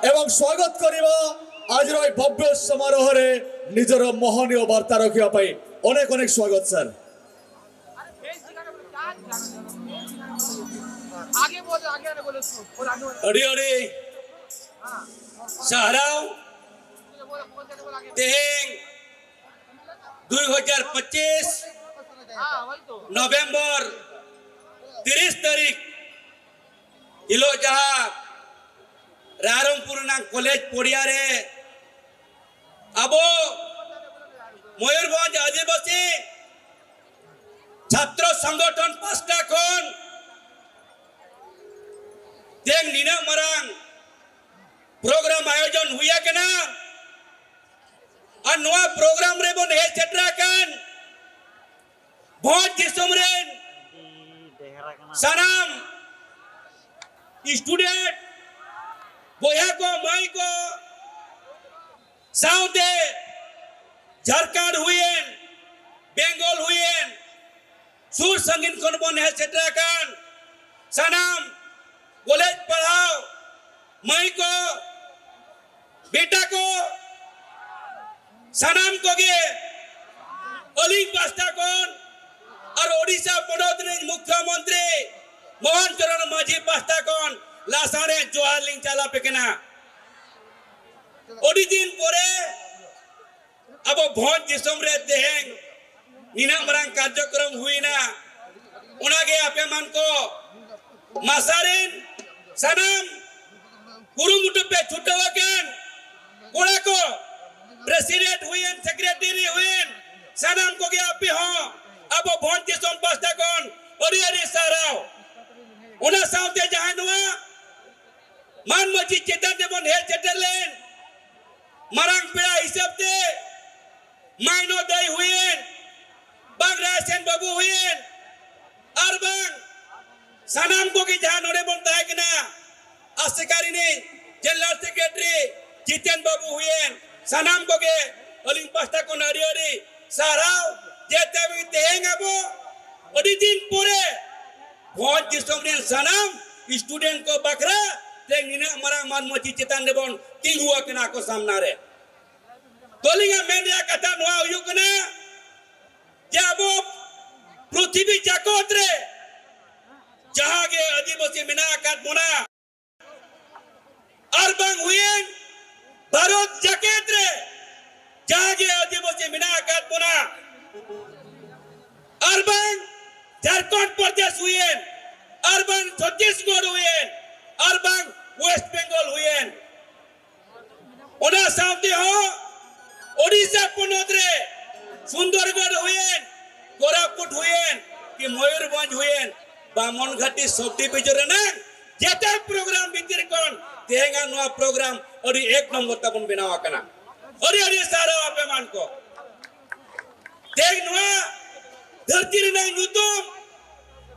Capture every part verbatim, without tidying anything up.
ଏବଂ ସ୍ୱାଗତ କରିବା ଆଜିର ଏହି ଭବ୍ୟ ସମାରୋହରେ ନିଜର ମହନୀୟ ବାର୍ତ୍ତା ରଖିବା ପାଇଁ। ଅନେକ ଅନେକ ସ୍ୱାଗତ ସାର୍। ᱟᱹᱰᱤ ᱟᱹᱰᱤ ᱥᱟᱨᱦᱟᱣ᱾ ᱛᱮᱦᱮᱧ ᱫᱩᱭ ᱦᱟᱡᱟᱨ ᱯᱚᱸᱪᱤᱥ ᱱᱚᱵᱷᱮᱢᱵᱚᱨ ᱛᱤᱨᱤᱥ ᱛᱟᱹᱨᱤᱠᱷ ᱦᱤᱞᱳᱜ ᱡᱟᱦᱟᱸ ᱨᱟᱭᱨᱚᱝᱯᱩᱨ ᱨᱮᱱᱟᱜ ᱠᱚᱞᱮᱡᱽ ᱯᱚᱲᱤᱭᱟ ᱨᱮ ᱟᱵᱚ ᱢᱚᱭᱩᱨᱵᱷᱚᱸᱡᱽ ᱟᱹᱫᱤᱵᱟᱹᱥᱤ ᱪᱷᱟᱛᱨᱚ ᱥᱚᱝᱜᱚᱴᱷᱚᱱ ᱯᱟᱥᱴᱟ ᱠᱷᱚᱱ ᱛᱮᱦᱮᱧ ᱱᱤᱱᱟᱹᱜ ᱢᱟᱨᱟᱝ ᱯᱨᱳᱜᱨᱟᱢ ᱟᱭᱳᱡᱚᱱ ᱦᱩᱭ ᱟᱠᱟᱱᱟ᱾ ᱟᱨ ᱱᱚᱣᱟ ᱯᱨᱳᱜᱨᱟᱢ ᱨᱮᱵᱚᱱ ᱦᱮᱡ ᱥᱮᱴᱮᱨ ᱟᱠᱟᱱ ᱵᱷᱚᱸᱡᱽ ᱫᱤᱥᱚᱢ ᱨᱮᱱ ᱥᱟᱱᱟᱢ ᱥᱴᱩᱰᱮᱱᱴ ᱵᱚᱭᱦᱟ ᱠᱚ, ᱢᱟᱹᱭ ᱠᱚ, ᱥᱟᱶᱛᱮ ᱡᱷᱟᱲᱠᱷᱚᱸᱰ ᱦᱩᱭᱮᱱ, ᱵᱮᱝᱜᱚᱞ ᱦᱩᱭᱮᱱ, ᱥᱩᱨ ᱥᱟᱺᱜᱤᱧ ᱠᱷᱚᱱ ᱵᱚᱱ ᱦᱮᱡ ᱥᱮᱴᱮᱨ ᱟᱠᱟᱱ ᱥᱟᱱᱟᱢ ᱠᱚᱞᱮᱡᱽ ᱯᱟᱲᱦᱟᱣ ᱢᱟᱹᱭ ᱠᱚ, ᱵᱮᱴᱟ ᱠᱚ, ᱥᱟᱱᱟᱢ ᱠᱚᱜᱮ ᱟᱹᱞᱤᱧ ᱯᱟᱥᱴᱟ ᱠᱷᱚᱱ ᱟᱨ ᱳᱰᱤᱥᱟ ᱯᱚᱱᱚᱛ ᱨᱤᱱ ᱢᱩᱠᱷᱭᱚᱢᱚᱱᱛᱨᱤ ᱢᱳᱦᱚᱱ ᱪᱚᱨᱚᱬ ᱢᱟᱹᱡᱷᱤ ᱯᱟᱥᱴᱟ ᱠᱷᱚᱱ ᱞᱟᱥᱟᱬᱦᱮᱫ ᱡᱚᱦᱟᱨ ᱞᱤᱧ ᱪᱟᱞ ᱟᱯᱮ ᱠᱟᱱᱟ᱾ ᱟᱹᱰᱤ ᱫᱤᱱ ᱯᱚᱨᱮ ᱟᱵᱚ ᱵᱷᱚᱸᱡᱽ ᱫᱤᱥᱚᱢ ᱨᱮ ᱛᱮᱦᱮᱧ ᱱᱤᱱᱟᱹᱜ ᱢᱟᱨᱟᱝ ᱠᱟᱨᱡᱚᱠᱨᱚᱢ ᱦᱩᱭᱱᱟ, ᱚᱱᱟᱜᱮ ᱟᱯᱮ ᱢᱟᱱ ᱠᱚ ᱢᱟᱥᱟᱨᱤᱱ ᱥᱟᱱᱟᱢ ᱠᱩᱨᱩᱢᱩᱴᱩ ᱯᱮ ᱪᱷᱩᱴᱟᱹᱣ ᱟᱠᱟᱱ ᱠᱚᱲᱟ ᱠᱚ, ᱯᱨᱮᱥᱤᱰᱮᱱᱴ ᱦᱩᱭᱮᱱ, ᱥᱮᱠᱨᱮᱴᱟᱨᱤ ᱦᱩᱭᱮᱱ, ᱥᱟᱱᱟᱢ ᱠᱚᱜᱮ ᱟᱯᱮ ᱦᱚᱸ ᱟᱵᱚ ᱵᱷᱚᱸᱡᱽ ᱫᱤᱥᱚᱢ ᱯᱟᱥᱴᱟ ᱠᱷᱚᱱ ᱟᱹᱰᱤ ᱟᱹᱰᱤ ᱥᱟᱨᱦᱟᱣ᱾ ᱚᱱᱟ ᱥᱟᱶᱛᱮ ᱡᱟᱦᱟᱸᱭ ᱱᱚᱣᱟ ᱢᱟᱱ ᱢᱟᱹᱡᱷᱤ ᱪᱮᱛᱟᱱ ᱨᱮᱵᱚᱱ ᱦᱮᱡ ᱥᱮᱴᱮᱨ ᱞᱮᱱ, ᱢᱟᱨᱟᱝ ᱯᱮᱲᱟ ᱦᱤᱥᱟᱹᱵ ᱛᱮ ᱢᱟᱭᱱᱚ ᱫᱟᱹᱭ ᱦᱩᱭᱮᱱ, ᱵᱟᱝ ᱨᱟᱭᱥᱮᱱ ᱵᱟᱹᱵᱩ ᱦᱩᱭᱮᱱ, ᱟᱨ ᱵᱟᱝ ᱥᱟᱱᱟᱢ ᱠᱚᱜᱮ ᱡᱟᱦᱟᱸ ᱱᱚᱰᱮ ᱵᱚᱱ ᱛᱟᱦᱮᱸ ᱠᱟᱱᱟ, ᱟᱥᱮᱠᱟ ᱨᱤᱱᱤᱡ ᱡᱮᱱᱟᱨᱮᱞ ᱥᱮᱠᱨᱮᱴᱟᱨᱤ ᱡᱤᱛᱮᱱ ᱵᱟᱹᱵᱩ ᱦᱩᱭᱮᱱ, ᱥᱟᱱᱟᱢ ᱠᱚᱜᱮ ᱟᱹᱞᱤᱧ ᱯᱟᱥᱴᱟ ᱠᱷᱚᱱ ᱟᱹᱰᱤ ᱟᱹᱰᱤ ᱥᱟᱨᱦᱟᱣ᱾ ᱡᱮ ᱛᱮᱦᱮᱧ ᱟᱵᱚ ᱟᱹᱰᱤ ᱫᱤᱱ ᱯᱚᱨᱮ ᱵᱷᱚᱸᱡᱽ ᱫᱤᱥᱚᱢ ᱨᱮᱱ ᱥᱟᱱᱟᱢ ᱥᱴᱩᱰᱮᱱᱴ ᱠᱚ ᱵᱟᱠᱷᱨᱟ ᱛᱮ ᱱᱤᱱᱟᱹᱜ ᱢᱟᱨᱟᱝ ᱢᱟᱹᱱ ᱢᱟᱹᱪᱤ ᱪᱮᱛᱟᱱ ᱨᱮᱵᱚᱱ ᱛᱤᱸᱜᱩ ᱟᱠᱟᱱᱟ ᱟᱠᱚ ᱥᱟᱢᱱᱟ ᱨᱮ᱾ ᱛᱚ ᱟᱹᱞᱤᱧᱟᱜ ᱢᱮᱱ ᱨᱮᱭᱟᱜ ᱠᱟᱛᱷᱟ ᱱᱚᱣᱟ ᱦᱩᱭᱩᱜ ᱠᱟᱱᱟ ᱡᱮ ᱟᱵᱚ ᱯᱨᱚᱛᱷᱤᱵᱤ ᱡᱟᱠᱚᱛ ᱨᱮ ᱡᱟᱦᱟᱸ ᱜᱮ ᱟᱹᱫᱤᱵᱟᱹᱥᱤ ᱢᱮᱱᱟᱜ ᱟᱠᱟᱫ ᱵᱚᱱᱟ, ᱟᱨ ᱵᱟᱝ ᱦᱩᱭᱮᱱ ᱵᱷᱟᱨᱚᱛ ᱡᱟᱠᱮᱛ ᱨᱮ ᱡᱟᱦᱟᱸ ᱜᱮ ᱟᱹᱫᱤᱵᱟᱹᱥᱤ ᱢᱮᱱᱟᱜ ᱟᱠᱟᱫ ᱵᱚᱱᱟ, ᱟᱨ ᱵᱟᱝ ᱡᱷᱟᱲᱠᱷᱚᱸᱰ ᱯᱨᱚᱫᱮᱥ ᱦᱩᱭᱮᱱ, ᱟᱨ ᱵᱟᱝ ᱪᱷᱚᱛᱤᱥᱜᱚᱲ ᱦᱩᱭᱮᱱ, ᱟᱨ ᱵᱟᱝ ᱣᱮᱥᱴ ᱵᱮᱝᱜᱚᱞ ᱦᱩᱭᱮᱱ, ᱚᱱᱟ ᱥᱟᱶᱛᱮ ᱦᱚᱸ ᱳᱰᱤᱥᱟ ᱯᱚᱱᱚᱛ ᱨᱮ ᱥᱩᱱᱫᱚᱨᱜᱚᱲ ᱦᱩᱭᱮᱱ, ᱠᱳᱨᱟᱯᱩᱴ ᱦᱩᱭᱮᱱ, ᱠᱤ ᱢᱚᱭᱩᱨᱵᱷᱚᱸᱡᱽ ᱦᱩᱭᱮᱱ, ᱵᱟᱢᱚᱱ ᱜᱷᱟᱴᱤ ᱥᱚᱵ ᱰᱤᱵᱤᱡᱚᱱ ᱨᱮᱱᱟᱜ ᱡᱮᱛᱮ ᱯᱨᱳᱜᱨᱟᱢ ᱵᱷᱤᱛᱤᱨ ᱠᱷᱚᱱ ᱛᱮᱦᱮᱧᱟᱜ ᱱᱚᱣᱟ ᱯᱨᱳᱜᱨᱟᱢ ᱟᱹᱰᱤ ᱮᱠ ᱱᱚᱢᱵᱚᱨ ᱛᱟᱵᱚᱱ ᱵᱮᱱᱟᱣ ᱟᱠᱟᱱᱟ᱾ ᱟᱹᱰᱤ ᱟᱹᱰᱤ ᱥᱟᱨᱦᱟᱣ ᱟᱯᱮ ᱢᱟᱱ ᱠᱚ᱾ ᱛᱮᱦᱮᱧ ᱱᱚᱣᱟ ᱫᱷᱟᱹᱨᱛᱤ ᱨᱮᱱᱟᱜ ᱧᱩᱛᱩᱢ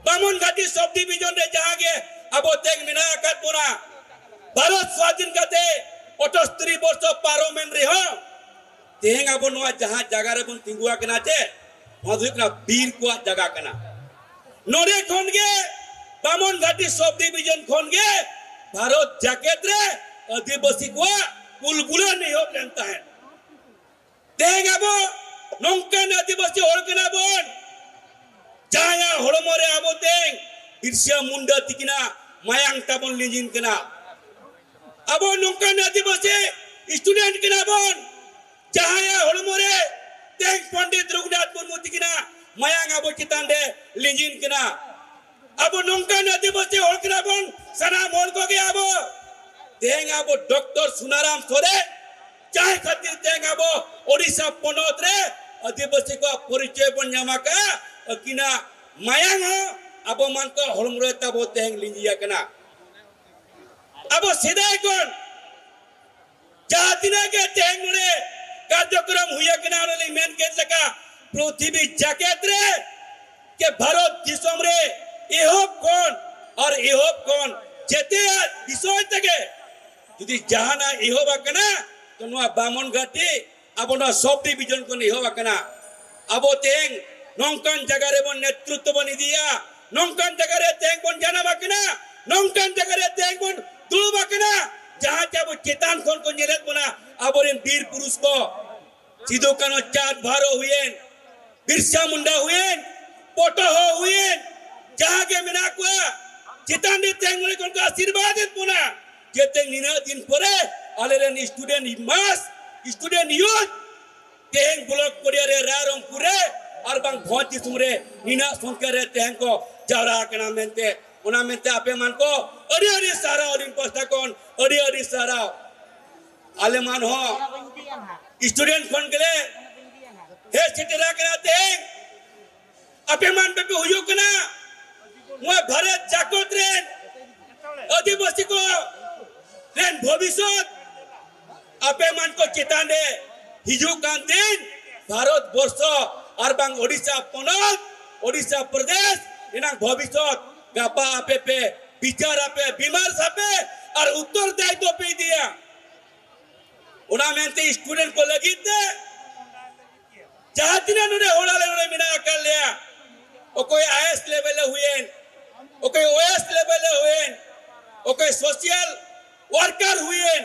ᱵᱟᱢᱚᱱ ᱜᱷᱟᱴᱤ ᱥᱚᱵ ᱰᱤᱵᱤᱡᱚᱱ ᱨᱮ ᱡᱟᱦᱟᱸ ᱜᱮ ᱟᱵᱚ ᱛᱮᱦᱮᱧ ᱢᱮᱱᱟᱜ ᱟᱠᱟᱫ ᱵᱚᱱᱟ, ᱵᱷᱟᱨᱚᱛ ᱥᱣᱟᱫᱷᱤᱱ ᱠᱟᱛᱮ ᱚᱴᱷᱚᱥᱛᱨᱤ ᱵᱚᱨᱥᱚ ᱯᱟᱨᱚᱢᱮᱱ ᱨᱮᱦᱚᱸ ᱛᱮᱦᱮᱧ ᱟᱵᱚ ᱱᱚᱣᱟ ᱡᱟᱦᱟᱸ ᱡᱟᱭᱜᱟ ᱨᱮᱵᱚᱱ ᱛᱤᱸᱜᱩ ᱟᱠᱟᱱᱟ ᱪᱮ, ᱱᱚᱣᱟ ᱫᱚ ᱦᱩᱭᱩᱜ ᱠᱟᱱᱟ ᱵᱤᱨ ᱠᱚᱣᱟᱜ ᱡᱟᱭᱜᱟ ᱠᱟᱱᱟ᱾ ᱱᱚᱰᱮ ᱠᱷᱚᱱ ᱜᱮ ᱵᱟᱢᱚᱱ ᱜᱷᱟᱴᱤ ᱥᱚᱵ ᱰᱤᱵᱤᱡᱚᱱ ᱠᱷᱚᱱ ᱜᱮ ᱵᱷᱟᱨᱚᱛ ᱡᱟᱠᱮᱛ ᱨᱮ ᱟᱹᱫᱤᱵᱟᱹᱥᱤ ᱠᱚᱣᱟᱜ ᱠᱩᱞᱜᱩᱞᱟᱹᱱ ᱮᱦᱚᱵ ᱞᱮᱱ ᱛᱟᱦᱮᱸᱫ᱾ ᱛᱮᱦᱮᱧ ᱟᱵᱚ ᱱᱚᱝᱠᱟᱱ ᱟᱹᱫᱤᱵᱟᱹᱥᱤ ᱦᱚᱲ ᱠᱟᱱᱟ ᱵᱚᱱ, ᱡᱟᱦᱟᱸᱭᱟᱜ ᱦᱚᱲᱢᱚ ᱨᱮ ᱟᱵᱚ ᱛᱮᱦᱮᱧ ᱵᱤᱨᱥᱟ ᱢᱩᱱᱰᱟ ᱛᱤᱠᱤᱱᱟᱜ ᱢᱟᱭᱟᱝ ᱛᱟᱵᱚᱱ ᱞᱤᱸᱡᱤᱱ ᱠᱟᱱᱟ᱾ ᱟᱵᱚ ᱱᱚᱝᱠᱟᱱ ᱟᱹᱫᱤᱵᱟᱹᱥᱤ ᱥᱴᱩᱰᱮᱱᱴ ᱠᱟᱱᱟ ᱵᱚᱱ, ᱡᱟᱦᱟᱸᱭᱟᱜ ᱦᱚᱲᱢᱚ ᱨᱮ ᱛᱮᱦᱮᱧ ᱯᱚᱱᱰᱤᱛ ᱨᱚᱜᱷᱩᱱᱟᱛᱷ ᱢᱩᱨᱢᱩ ᱛᱤᱠᱤᱱᱟᱜ ᱢᱟᱭᱟᱝ ᱟᱵᱚ ᱪᱮᱛᱟᱱ ᱨᱮ ᱞᱤᱸᱡᱤᱱ ᱠᱟᱱᱟ᱾ ᱟᱵᱚ ᱱᱚᱝᱠᱟᱱ ᱟᱹᱫᱤᱵᱟᱹᱥᱤ ᱦᱚᱲ ᱠᱟᱱᱟ ᱵᱚᱱ, ᱥᱟᱱᱟᱢ ᱦᱚᱲ ᱠᱚᱜᱮ ᱟᱵᱚ᱾ ᱛᱮᱦᱮᱧ ᱟᱵᱚ ᱰᱚᱠᱴᱚᱨ ᱥᱩᱱᱟᱨᱟᱢ ᱥᱚᱨᱮᱱ ᱡᱟᱦᱟᱸᱭ ᱠᱷᱟᱹᱛᱤᱨ ᱛᱮᱦᱮᱧ ᱟᱵᱚ ᱳᱰᱤᱥᱟ ᱯᱚᱱᱚᱛ ᱨᱮ ᱟᱹᱫᱤᱵᱟᱹᱥᱤ ᱠᱚᱣᱟᱜ ᱯᱚᱨᱤᱪᱚᱭ ᱵᱚᱱ ᱧᱟᱢ ᱟᱠᱟᱫᱼᱟ, ᱟᱹᱠᱤᱱᱟᱜ ᱢᱟᱭᱟᱝ ᱦᱚᱸ ᱟᱵᱚ ᱢᱟᱱ ᱠᱚ ᱦᱚᱲᱢᱚ ᱨᱮ ᱛᱟᱵᱚ ᱛᱮᱦᱮᱧ ᱞᱤᱸᱡᱤ ᱟᱠᱟᱱᱟ᱾ ᱟᱵᱚ ᱥᱮᱫᱟᱭ ᱠᱷᱚᱱ ᱡᱟᱦᱟᱸ ᱛᱤᱱᱟᱹᱜ ᱜᱮ ᱛᱮᱦᱮᱧ ᱱᱚᱰᱮ ᱠᱟᱨᱡᱚᱠᱨᱚᱢ ᱦᱩᱭ ᱟᱠᱟᱱᱟ, ᱚᱱᱮ ᱞᱤᱧ ᱢᱮᱱ ᱠᱮᱫ ᱞᱮᱠᱟ, ᱯᱨᱚᱛᱷᱤᱵᱤ ᱡᱟᱠᱮᱛ ᱨᱮ ᱡᱮ ᱵᱷᱟᱨᱚᱛ ᱫᱤᱥᱚᱢ ᱨᱮ ᱮᱦᱚᱵ ᱠᱷᱚᱱ ᱟᱨ ᱮᱦᱚᱵ ᱠᱷᱚᱱ ᱡᱮᱛᱮᱭᱟᱜ ᱵᱤᱥᱚᱭ ᱛᱮᱜᱮ ᱡᱩᱫᱤ ᱡᱟᱦᱟᱱᱟᱜ ᱮᱦᱚᱵ ᱟᱠᱟᱱᱟ, ᱛᱚ ᱱᱚᱣᱟ ᱵᱟᱢᱚᱱ ᱜᱷᱟᱴᱤ ᱟᱵᱚ ᱱᱚᱣᱟ ᱥᱚᱵ ᱰᱤᱵᱤᱡᱚᱱ ᱠᱷᱚᱱ ᱮᱦᱚᱵ ᱟᱠᱟᱱᱟ᱾ ᱟᱵᱚ ᱛᱮᱦᱮᱧ ᱱᱚᱝᱠᱟᱱ ᱡᱟᱭᱜᱟ ᱨᱮᱵᱚᱱ ᱱᱮᱛᱨᱤᱛᱵ ᱵᱚᱱ ᱤᱫᱤᱭᱟ, ᱱᱚᱝᱠᱟᱱ ᱡᱟᱭᱜᱟ ᱨᱮ ᱛᱮᱦᱮᱧ ᱵᱚᱱ ᱡᱟᱱᱟᱢ ᱟᱠᱟᱱᱟ, ᱱᱚᱝᱠᱟᱱ ᱡᱟᱭᱜᱟ ᱨᱮ ᱛᱮᱦᱮᱧ ᱵᱚᱱ ᱥᱤᱫᱩ ᱠᱟᱹᱱᱦᱩ ᱪᱟᱸᱫᱽ ᱵᱷᱟᱭᱨᱳ ᱦᱩᱭᱮᱱ, ᱵᱤᱨᱥᱟ ᱢᱩᱱᱰᱟ ᱦᱩᱭᱮᱱ, ᱯᱚᱴᱚᱦᱚ ᱦᱩᱭᱮᱱ, ᱡᱟᱦᱟᱸ ᱜᱮ ᱢᱮᱱᱟᱜ ᱠᱚᱣᱟ, ᱪᱮᱛᱟᱱ ᱨᱮ ᱛᱮᱦᱮᱧ ᱱᱚᱰᱮ ᱠᱷᱚᱱ ᱠᱚ ᱟᱥᱤᱨᱵᱟᱫ ᱮᱫ ᱵᱚᱱᱟ᱾ ᱡᱮ ᱛᱮᱦᱮᱧ ᱱᱤᱱᱟᱹᱜ ᱫᱤᱱ ᱯᱚᱨᱮ ᱟᱞᱮᱨᱮᱱ student mass, student youth ᱛᱮᱦᱮᱧ ᱵᱞᱚᱠ ᱯᱚᱲᱤᱭᱟ ᱨᱮ, ᱨᱟᱭᱨᱚᱝᱯᱩᱨ ᱨᱮ ᱟᱨ ᱵᱟᱝ ᱵᱷᱚᱸᱡᱽ ᱫᱤᱥᱚᱢ ᱨᱮ ᱱᱤᱱᱟᱹᱜ ᱥᱚᱝᱠᱷᱟ ᱨᱮ ᱛᱮᱦᱮᱧ ᱠᱚ ᱡᱟᱣᱨᱟ ᱟᱠᱟᱱᱟ ᱢᱮᱱᱛᱮ, ᱚᱱᱟ ᱢᱮᱱᱛᱮ ᱟᱯᱮ ᱢᱟᱱ ᱠᱚ ᱟᱹᱰᱤ ᱟᱹᱰᱤ ᱥᱟᱨᱦᱟᱣ, ᱟᱹᱞᱤᱧ ᱯᱟᱥᱴᱟ ᱠᱷᱚᱱ ᱟᱹᱰᱤ ᱟᱹᱰᱤ ᱥᱟᱨᱦᱟᱣ᱾ ᱟᱞᱮ ᱢᱟᱱ ᱦᱚᱸ student ᱠᱷᱚᱱ ᱜᱮᱞᱮ ᱦᱮᱡ ᱥᱮᱴᱮᱨ ᱟᱠᱟᱱᱟ ᱛᱮᱦᱮᱧ᱾ ᱟᱯᱮ ᱢᱟᱱ ᱯᱮ ᱦᱩᱭᱩᱜ ᱠᱟᱱᱟ ᱱᱚᱣᱟ ᱵᱷᱟᱨᱚᱛ ᱡᱟᱠᱚᱛ ᱨᱮᱱ ᱟᱹᱫᱤᱵᱟᱹᱥᱤ ᱠᱚ ᱨᱮᱱ ᱵᱷᱚᱵᱤᱥᱚᱛ᱾ ᱟᱯᱮ ᱢᱟᱱ ᱠᱚ ᱪᱮᱛᱟᱱ ᱨᱮ ᱦᱤᱡᱩᱜ ᱠᱟᱱ ᱫᱤᱱ ᱵᱷᱟᱨᱚᱛ ᱵᱚᱨᱥᱚ ᱟᱨ ᱵᱟᱝ ᱳᱰᱤᱥᱟ ᱯᱚᱱᱚᱛ, ᱳᱰᱤᱥᱟ ᱯᱨᱚᱫᱮᱥ ᱨᱮᱱᱟᱜ ᱵᱷᱚᱵᱤᱥᱚᱛ ᱜᱟᱯᱟ ᱟᱯᱮ ᱯᱮ ᱵᱤᱪᱟᱨ ᱟᱯᱮ, ᱵᱤᱢᱟᱨᱥ ᱟᱯᱮ ᱟᱨ ᱩᱛᱛᱚᱨ ᱫᱟᱭᱤᱛᱛᱚ ᱯᱮ ᱤᱫᱤᱭᱟ᱾ ᱚᱱᱟ ᱢᱮᱱᱛᱮ student ᱠᱚ ᱞᱟᱹᱜᱤᱫ ᱛᱮ ᱡᱟᱦᱟᱸ ᱛᱤᱱᱟᱹᱜ ᱱᱚᱰᱮ ᱦᱚᱲ ᱟᱞᱮ ᱱᱚᱰᱮ ᱢᱮᱱᱟᱜ ᱟᱠᱟᱫ ᱞᱮᱭᱟ, ᱚᱠᱚᱭ IAS level ᱮ ᱦᱩᱭᱮᱱ, ᱚᱠᱚᱭ OAS level ᱮ ᱦᱩᱭᱮᱱ, ᱚᱠᱚᱭ social worker ᱦᱩᱭᱮᱱ,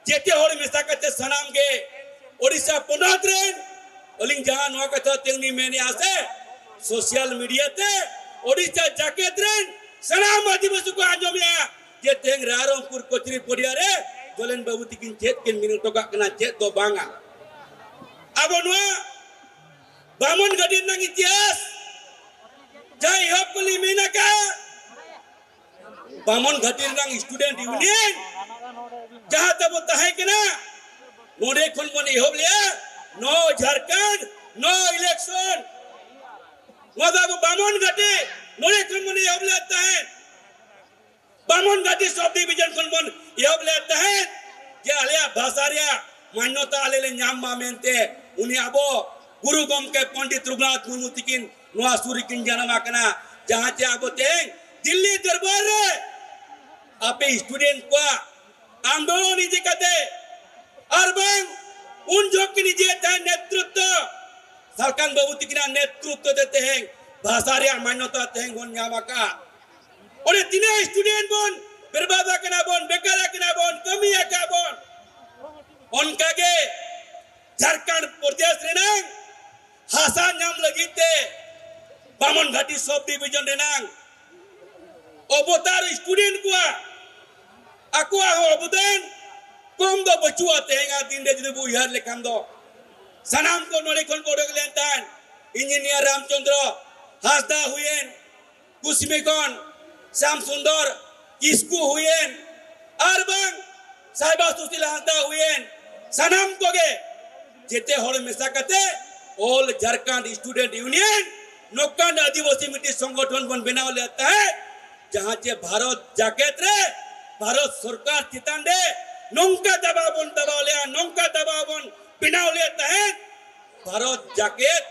ᱡᱮᱛᱮ ᱦᱚᱲ ᱢᱮᱥᱟ ᱠᱟᱛᱮ ᱥᱟᱱᱟᱢ ᱜᱮ ᱳᱰᱤᱥᱟ ᱯᱚᱱᱚᱛ ᱨᱮᱱ, ᱟᱹᱞᱤᱧ ᱡᱟᱦᱟᱸ ᱱᱚᱣᱟ ᱠᱟᱛᱷᱟ ᱛᱮᱞᱤᱧ ᱢᱮᱱᱮᱜᱼᱟ ᱥᱮ, social media ᱛᱮ ᱳᱰᱤᱥᱟ ᱡᱟᱠᱮᱛ ᱨᱮᱱ ᱥᱟᱱᱟᱢ ᱟᱹᱫᱤᱵᱟᱹᱥᱤ ᱠᱚ ᱟᱸᱡᱚᱢᱮᱜᱼᱟ ᱡᱮ ᱛᱮᱦᱮᱧ ᱨᱟᱭᱨᱚᱝᱯᱩᱨ ᱠᱚᱪᱨᱤ ᱯᱚᱲᱤᱭᱟ ᱨᱮ ᱡᱚᱞᱮᱱ ᱵᱟᱹᱵᱩ ᱛᱤᱠᱤᱱ ᱪᱮᱫ ᱠᱤᱱ ᱢᱮᱱ ᱦᱚᱴᱚ ᱠᱟᱜ ᱠᱟᱱᱟ, ᱪᱮᱫ ᱫᱚ ᱵᱟᱝᱟ᱾ ᱟᱵᱚ ᱱᱚᱣᱟ ᱵᱟᱢᱚᱱ ᱜᱷᱟᱹᱴᱤ ᱨᱮᱱᱟᱜ ᱤᱛᱤᱦᱟᱥ ᱡᱟᱦᱟᱸ ᱮᱦᱚᱵ ᱠᱚᱞᱤᱧ ᱢᱮᱱ ᱟᱠᱟᱫ, ᱵᱟᱢᱚᱱ ᱜᱷᱟᱹᱴᱤ ᱨᱮᱱᱟᱜ student union ᱡᱟᱦᱟᱸ ᱛᱟᱵᱚ ᱛᱟᱦᱮᱸ ᱠᱟᱱᱟ, ᱱᱚᱰᱮ ᱠᱷᱚᱱ ᱵᱚᱱ ᱮᱦᱚᱵ ᱞᱮᱜᱼᱟ, no ᱡᱷᱟᱲᱠᱷᱚᱸᱰ, no election᱾ ᱱᱚᱣᱟ ᱫᱚ ᱟᱵᱚ ᱵᱟᱢᱚᱱ ᱜᱷᱟᱹᱴᱤ ᱱᱚᱰᱮ ᱠᱷᱚᱱ ᱵᱚᱱ ᱮᱦᱚᱵ ᱞᱮᱫ ᱛᱟᱦᱮᱸᱫ᱾ ᱵᱟᱢᱚᱱ ᱜᱷᱟᱹᱴᱤ sub division ᱠᱷᱚᱱ ᱵᱚᱱ ᱮᱦᱚᱵ ᱞᱮᱫ ᱛᱟᱦᱮᱸᱫ ᱡᱮ ᱟᱞᱮᱭᱟᱜ ᱵᱷᱟᱥᱟ ᱨᱮᱭᱟᱜ ᱢᱟᱱᱱᱚᱛᱟ ᱟᱞᱮ ᱞᱮ ᱧᱟᱢ ᱢᱟ ᱢᱮᱱᱛᱮ᱾ ᱩᱱᱤ ᱟᱵᱚ ᱜᱩᱨᱩ ᱜᱚᱢᱠᱮ ᱯᱚᱱᱰᱤᱛ ᱨᱚᱜᱷᱩᱱᱟᱛᱷ ᱢᱩᱨᱢᱩ ᱛᱤᱠᱤᱱ ᱱᱚᱣᱟ ᱥᱩᱨ ᱨᱮᱠᱤᱱ ᱡᱟᱱᱟᱢ ᱟᱠᱟᱱᱟ, ᱡᱟᱦᱟᱸ ᱪᱮ ᱟᱵᱚ ᱛᱮᱦᱮᱧ ᱫᱤᱞᱞᱤ ᱫᱚᱨᱵᱟᱨ ᱨᱮ ᱟᱯᱮ student ᱠᱚᱣᱟᱜ ᱟᱱᱫᱳᱞᱚᱱ ᱤᱫᱤ ᱠᱟᱛᱮ ᱟᱨ ᱵᱟᱝ ᱩᱱ ᱡᱚᱦᱚᱜ ᱠᱤᱱ ᱤᱫᱤᱭᱮᱫ ᱛᱟᱦᱮᱸ ᱱᱮᱛᱨᱤᱛᱵ, ᱥᱟᱞᱠᱷᱟᱱ ᱵᱟᱹᱵᱩ ᱛᱤᱠᱤᱱᱟᱜ ᱱᱮᱛᱨᱤᱛᱵ ᱛᱮ ᱛᱮᱦᱮᱧ ᱵᱷᱟᱥᱟ ᱨᱮᱭᱟᱜ ᱢᱟᱱᱱᱚᱛᱟ ᱛᱮᱦᱮᱧ ᱵᱚᱱ ᱧᱟᱢ ᱟᱠᱟᱫ᱾ ᱚᱸᱰᱮ ᱛᱤᱱᱟᱹᱜ student ᱵᱚᱱ ᱵᱮᱨᱵᱟᱫ ᱟᱠᱟᱱᱟ ᱵᱚᱱ, ᱵᱮᱠᱟᱨ ᱟᱠᱟᱱᱟ ᱵᱚᱱ, ᱠᱟᱹᱢᱤ ᱟᱠᱟᱫ ᱵᱚᱱ, ᱚᱱᱠᱟᱜᱮ ᱡᱷᱟᱲᱠᱷᱚᱸᱰ ᱯᱨᱚᱫᱮᱥ ᱨᱮᱱᱟᱝ ᱦᱟᱥᱟ ᱧᱟᱢ ᱞᱟᱹᱜᱤᱫ ᱛᱮ ᱵᱟᱢᱚᱱ ᱜᱷᱟᱴᱤ ᱥᱚᱵ ᱰᱤᱵᱤᱡᱚᱱ ᱨᱮᱱᱟᱝ ᱚᱵᱚᱛᱟᱨ ᱥᱴᱩᱰᱮᱱᱴ ᱠᱚᱣᱟᱜ ᱟᱠᱚᱣᱟᱜ ᱦᱚᱸ ᱚᱵᱚᱫᱟᱱ ᱠᱚᱢ ᱫᱚ ᱵᱟᱹᱪᱩᱜᱼᱟ᱾ ᱛᱮᱦᱮᱧᱟᱜ ᱫᱤᱱ ᱨᱮ ᱡᱩᱫᱤ ᱵᱚ ᱩᱭᱦᱟᱹᱨ ᱞᱮᱠᱷᱟᱱ ᱫᱚ, ᱥᱟᱱᱟᱢ ᱠᱚ ᱱᱚᱰᱮ ᱠᱷᱚᱱ ᱠᱚ ᱚᱰᱚᱠ ᱞᱮᱱ ᱛᱟᱦᱮᱸᱫ᱾ ᱤᱧᱡᱤᱱᱤᱭᱟᱨ ᱨᱟᱢᱪᱚᱸᱫᱽᱨᱚ ᱦᱟᱸᱥᱫᱟ ᱦᱩᱭᱮᱱ, ᱠᱩᱥᱢᱤ ᱠᱷᱚᱱ ᱥᱟᱢ ᱥᱩᱱᱫᱚᱨ ᱠᱤᱥᱠᱩ ᱦᱩᱭᱮᱱ, ᱟᱨ ᱵᱟᱝ ᱥᱟᱭᱵᱟ ᱥᱩᱥᱤᱞ ᱦᱟᱸᱥᱫᱟ ᱦᱩᱭᱮᱱ, ᱥᱟᱱᱟᱢ ᱠᱚᱜᱮ ᱡᱮᱛᱮ ᱦᱚᱲ ᱢᱮᱥᱟ ᱠᱟᱛᱮ ᱚᱞ ᱡᱷᱟᱨᱠᱷᱚᱸᱰ ᱥᱴᱩᱰᱮᱱᱴ ᱤᱭᱩᱱᱤᱭᱚᱱ ᱱᱚᱝᱠᱟᱱ ᱟᱹᱫᱤᱵᱟᱹᱥᱤ ᱢᱤᱫᱴᱤᱡ ᱥᱚᱝᱜᱚᱴᱷᱚᱱ ᱵᱚᱱ ᱵᱮᱱᱟᱣ ᱞᱮᱫ ᱛᱟᱦᱮᱸᱫ, ᱡᱟᱦᱟᱸ ᱪᱮ ᱵᱷᱟᱨᱚᱛ ᱡᱟᱠᱮᱛ ᱨᱮ ᱵᱷᱟᱨᱚᱛ ᱥᱚᱨᱠᱟᱨ ᱪᱮᱛᱟᱱ ᱨᱮ ᱱᱚᱝᱠᱟ ᱫᱟᱵᱟᱣ ᱵᱚᱱ ᱫᱟᱵᱟᱣ ᱞᱮᱫᱼᱟ, ᱱᱚᱝᱠᱟ ᱫᱟᱵᱟᱣ ᱵᱚᱱ ᱵᱮᱱᱟᱣ ᱞᱮᱫ ᱛᱟᱦᱮᱸᱫ᱾ ᱵᱷᱟᱨᱚᱛ ᱡᱟᱠᱮᱛ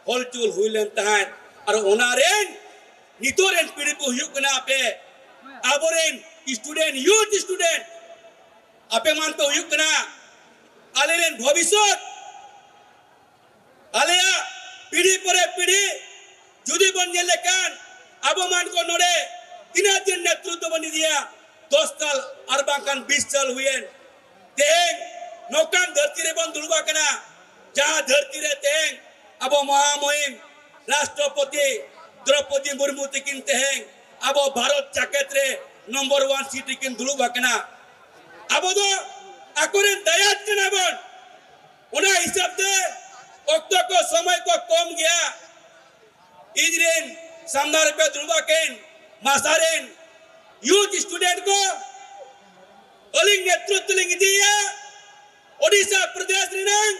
ᱦᱚᱞᱪᱩᱞ ᱦᱩᱭ ᱞᱮᱱ ᱛᱟᱦᱮᱸᱫ᱾ ᱟᱨ ᱚᱱᱟ ᱨᱮᱱ ᱱᱤᱛᱚᱜ ᱨᱮᱱ ᱯᱤᱲᱦᱤ ᱠᱚ ᱦᱩᱭᱩᱜ ᱠᱟᱱᱟ ᱟᱯᱮ, ᱟᱵᱚᱨᱮᱱ ᱥᱴᱩᱰᱮᱱᱴ, ᱭᱩᱛᱷ ᱥᱴᱩᱰᱮᱱᱴ᱾ ᱟᱯᱮ ᱢᱟᱱ ᱯᱮ ᱦᱩᱭᱩᱜ ᱠᱟᱱᱟ ᱟᱞᱮ ᱨᱮᱱ ᱵᱷᱚᱵᱤᱥᱥᱚᱛ᱾ ᱟᱞᱮᱭᱟᱜ ᱯᱤᱲᱦᱤ ᱯᱚᱨᱮ ᱯᱤᱲᱦᱤ ᱡᱩᱫᱤ ᱵᱚᱱ ᱧᱮᱞ ᱞᱮᱠᱷᱟᱱ, ᱟᱵᱚ ᱢᱟᱱ ᱠᱚ ᱱᱚᱰᱮ ᱛᱤᱱᱟᱹᱜ ᱫᱤᱱ ᱱᱮᱛᱨᱤᱛᱵ ᱵᱚᱱ ᱤᱫᱤᱭᱟ? ᱫᱚᱥ ᱥᱟᱞ ᱟᱨ ᱵᱟᱝᱠᱷᱟᱱ ᱵᱤᱥ ᱥᱟᱞ ᱦᱩᱭᱮᱱ᱾ ᱛᱮᱦᱮᱧ ᱱᱚᱝᱠᱟᱱ ᱫᱷᱟᱹᱨᱛᱤ ᱨᱮᱵᱚᱱ ᱫᱩᱲᱩᱵ ᱟᱠᱟᱱᱟ, ᱡᱟᱦᱟᱸ ᱫᱷᱟᱹᱨᱛᱤ ᱨᱮ ᱛᱮᱦᱮᱧ ᱟᱵᱚ ᱢᱚᱦᱟᱢᱚᱦᱤᱢ ᱨᱟᱥᱴᱨᱚᱯᱚᱛᱤ ᱫᱨᱚᱯᱚᱫᱤ ᱢᱩᱨᱢᱩ ᱛᱤᱠᱤᱱ ᱛᱮᱦᱮᱧ ᱟᱵᱚ ᱵᱷᱟᱨᱚᱛ ᱡᱟᱠᱮᱛ ᱨᱮ ᱱᱚᱢᱵᱚᱨ ᱚᱣᱟᱱ ᱥᱤᱴ ᱨᱮᱠᱤᱱ ᱫᱩᱲᱩᱵ ᱟᱠᱟᱱᱟ᱾ ᱟᱵᱚ ᱫᱚ ᱟᱠᱚᱨᱮᱱ ᱫᱟᱭᱟᱫ ᱠᱟᱱᱟ ᱵᱚᱱ᱾ ᱚᱱᱟ ᱦᱤᱥᱟᱹᱵ ᱛᱮ ᱚᱠᱛᱚ ᱠᱚ, ᱥᱚᱢᱚᱭ ᱠᱚ ᱠᱚᱢ ᱜᱮᱭᱟ᱾ ᱤᱧ ᱨᱮᱱ ᱥᱟᱢᱱᱟ ᱨᱮᱯᱮ ᱫᱩᱲᱩᱵ ᱟᱠᱟᱱ ᱢᱟᱥᱟ ᱨᱮᱱ ᱭᱩᱛᱷ ᱥᱴᱩᱰᱮᱱᱴ ᱠᱚ, ᱟᱹᱞᱤᱧ ᱱᱮᱛᱨᱤᱛᱵ ᱞᱤᱧ ᱤᱫᱤᱭᱟ᱾ ᱳᱰᱤᱥᱟ ᱯᱨᱚᱫᱮᱥ ᱨᱮᱱᱟᱝ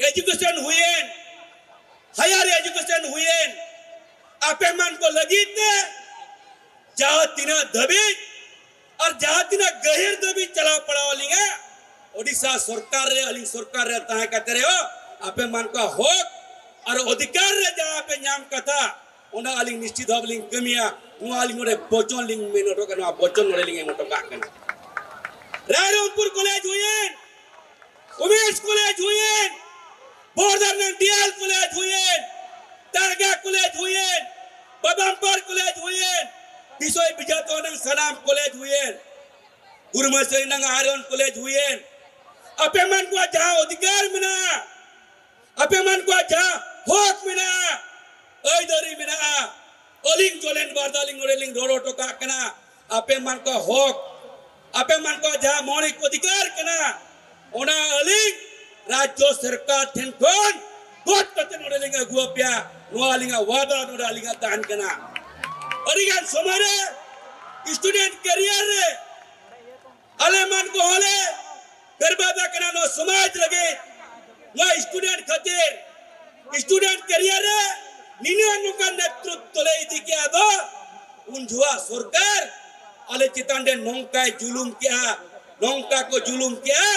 ᱮᱡᱩᱠᱮᱥᱚᱱ ᱦᱩᱭᱮᱱ, ᱦᱟᱭᱟᱨ ᱮᱡᱩᱠᱮᱥᱚᱱ ᱦᱩᱭᱮᱱ, ᱟᱯᱮ ᱢᱟᱱ ᱠᱚ ᱞᱟᱹᱜᱤᱫ ᱛᱮ ᱡᱟᱦᱟᱸ ᱛᱤᱱᱟᱹᱜ ᱫᱷᱟᱹᱵᱤᱡ ᱟᱨ ᱡᱟᱦᱟᱸ ᱛᱤᱱᱟᱹᱜ ᱜᱟᱹᱦᱤᱨ ᱫᱷᱟᱹᱵᱤᱡ ᱪᱟᱞᱟᱣ ᱯᱟᱲᱟᱣ ᱟᱹᱞᱤᱧᱟ, ᱳᱰᱤᱥᱟ ᱥᱚᱨᱠᱟᱨ ᱨᱮ, ᱟᱹᱞᱤᱧ ᱥᱚᱨᱠᱟᱨ ᱨᱮ ᱛᱟᱦᱮᱸ ᱠᱟᱛᱮ ᱨᱮᱦᱚᱸ, ᱟᱯᱮ ᱢᱟᱱ ᱠᱚᱣᱟᱜ ᱦᱚᱠ ᱟᱨ ᱚᱫᱷᱤᱠᱟᱨ ᱨᱮ ᱡᱟᱦᱟᱸ ᱯᱮ ᱧᱟᱢ ᱠᱟᱛᱷᱟ, ᱚᱱᱟ ᱟᱹᱞᱤᱧ ᱱᱤᱥᱪᱤᱛ ᱵᱷᱟᱵᱽ ᱞᱤᱧ ᱠᱟᱹᱢᱤᱭᱟ᱾ ᱱᱚᱣᱟ ᱟᱹᱞᱤᱧ ᱱᱚᱰᱮ ᱵᱚᱪᱚᱱ ᱞᱤᱧ ᱢᱮᱱ ᱦᱚᱴᱚ ᱠᱟᱜᱼᱟ, ᱱᱚᱣᱟ ᱵᱚᱪᱚᱱ ᱱᱚᱰᱮ ᱞᱤᱧ ᱮᱢ ᱦᱚᱴᱚ ᱠᱟᱜ ᱠᱟᱱᱟ᱾ ᱨᱟᱭᱨᱚᱝᱯᱩᱨ ᱠᱚᱞᱮᱡᱽ ᱦᱩᱭᱮᱱ, ᱩᱢᱮᱥ ᱠᱚᱞᱮᱡᱽ ᱦᱩᱭᱮᱱ, ᱵᱚᱨᱫᱟᱨ ᱨᱮᱱᱟᱜ ᱰᱤᱭᱟᱞ ᱠᱚᱞᱮᱡᱽ ᱦᱩᱭᱮᱱ, ᱛᱟᱨᱜᱟ ᱠᱚᱞᱮᱡᱽ ᱦᱩᱭᱮᱱ, ᱵᱟᱫᱟᱢᱯᱟᱨ ᱠᱚᱞᱮᱡᱽ ᱦᱩᱭᱮᱱ, ᱵᱤᱥᱚᱭ ᱵᱤᱡᱟᱛᱚ ᱨᱮᱱᱟᱜ ᱥᱟᱱᱟᱢ ᱠᱚᱞᱮᱡᱽ ᱦᱩᱭᱮᱱ, ᱜᱩᱨᱢᱟᱹᱥᱟᱹᱨᱤ ᱨᱮᱱᱟᱜ ᱟᱭᱨᱚᱱ ᱠᱚᱞᱮᱡᱽ ᱦᱩᱭᱮᱱ, ᱟᱯᱮ ᱢᱟᱱ ᱠᱚᱣᱟᱜ ᱡᱟᱦᱟᱸ ᱚᱫᱷᱤᱠᱟᱨ ᱢᱮᱱᱟᱜᱼᱟ, ᱟᱯᱮ ᱢᱟᱱ ᱠᱚᱣᱟᱜ ᱡᱟᱦᱟᱸ ᱦᱚᱠ ᱢᱮᱱᱟᱜᱼᱟ, ᱟᱹᱭᱫᱟᱹᱨᱤ ᱢᱮᱱᱟᱜᱼᱟ, ᱟᱹᱞᱤᱧ ᱡᱚᱞᱮᱱ ᱵᱟᱨᱫᱟ ᱞᱤᱧ ᱱᱚᱰᱮ ᱞᱤᱧ ᱨᱚᱲ ᱦᱚᱴᱚ ᱠᱟᱜ ᱠᱟᱱᱟ᱾ ᱟᱯᱮ ᱢᱟᱱ ᱠᱚᱣᱟᱜ ᱦᱚᱠ, ᱟᱯᱮ ᱢᱟᱱ ᱠᱚᱣᱟᱜ ᱡᱟᱦᱟᱸ ᱢᱳᱣᱞᱤᱠ ᱚᱫᱷᱤᱠᱟᱨ ᱠᱟᱱᱟ, ᱚᱱᱟ ᱟᱹᱞᱤᱧ ᱨᱟᱡᱽᱡᱚ ᱥᱚᱨᱠᱟᱨ ᱴᱷᱮᱱ ᱠᱷᱚᱱ ᱜᱚᱴ ᱠᱟᱛᱮ ᱱᱚᱰᱮ ᱞᱤᱧ ᱟᱹᱜᱩ ᱟᱯᱮᱭᱟ᱾ ᱱᱚᱣᱟ ᱟᱹᱞᱤᱧᱟᱜ ᱣᱟᱫᱟ ᱱᱚᱰᱮ ᱟᱹᱞᱤᱧᱟᱜ ᱛᱟᱦᱮᱱ ᱠᱟᱱᱟ᱾ ᱟᱹᱰᱤᱜᱟᱱ ᱥᱚᱢᱚᱭ ᱨᱮ ᱥᱴᱩᱰᱮᱱᱴ ᱠᱮᱨᱤᱭᱟᱨ ᱨᱮ ᱟᱞᱮ ᱢᱟᱱ ᱠᱚᱦᱚᱸ ᱞᱮ ᱵᱮᱨᱵᱟᱫ ᱟᱠᱟᱱᱟ ᱱᱚᱣᱟ ᱥᱚᱢᱟᱡᱽ ᱞᱟᱹᱜᱤᱫ, ᱱᱚᱣᱟ ᱥᱴᱩᱰᱮᱱᱴ ᱠᱷᱟᱹᱛᱤᱨ᱾ ᱥᱴᱩᱰᱮᱱᱴ ᱠᱮᱨᱤᱭᱟᱨ ᱨᱮ ᱱᱤᱱᱟᱹᱜ ᱱᱚᱝᱠᱟᱱ ᱱᱮᱛᱨᱚᱛᱵᱚ ᱞᱮ ᱤᱫᱤ ᱠᱮᱜᱼᱟ ᱫᱚ, ᱩᱱ ᱡᱚᱦᱚᱜ ᱥᱚᱨᱠᱟᱨ ᱟᱞᱮ ᱪᱮᱛᱟᱱ ᱨᱮ ᱱᱚᱝᱠᱟᱭ ᱡᱩᱞᱩᱢ ᱠᱮᱜᱼᱟ, ᱱᱚᱝᱠᱟ ᱠᱚ ᱡᱩᱞᱩᱢ ᱠᱮᱜᱼᱟ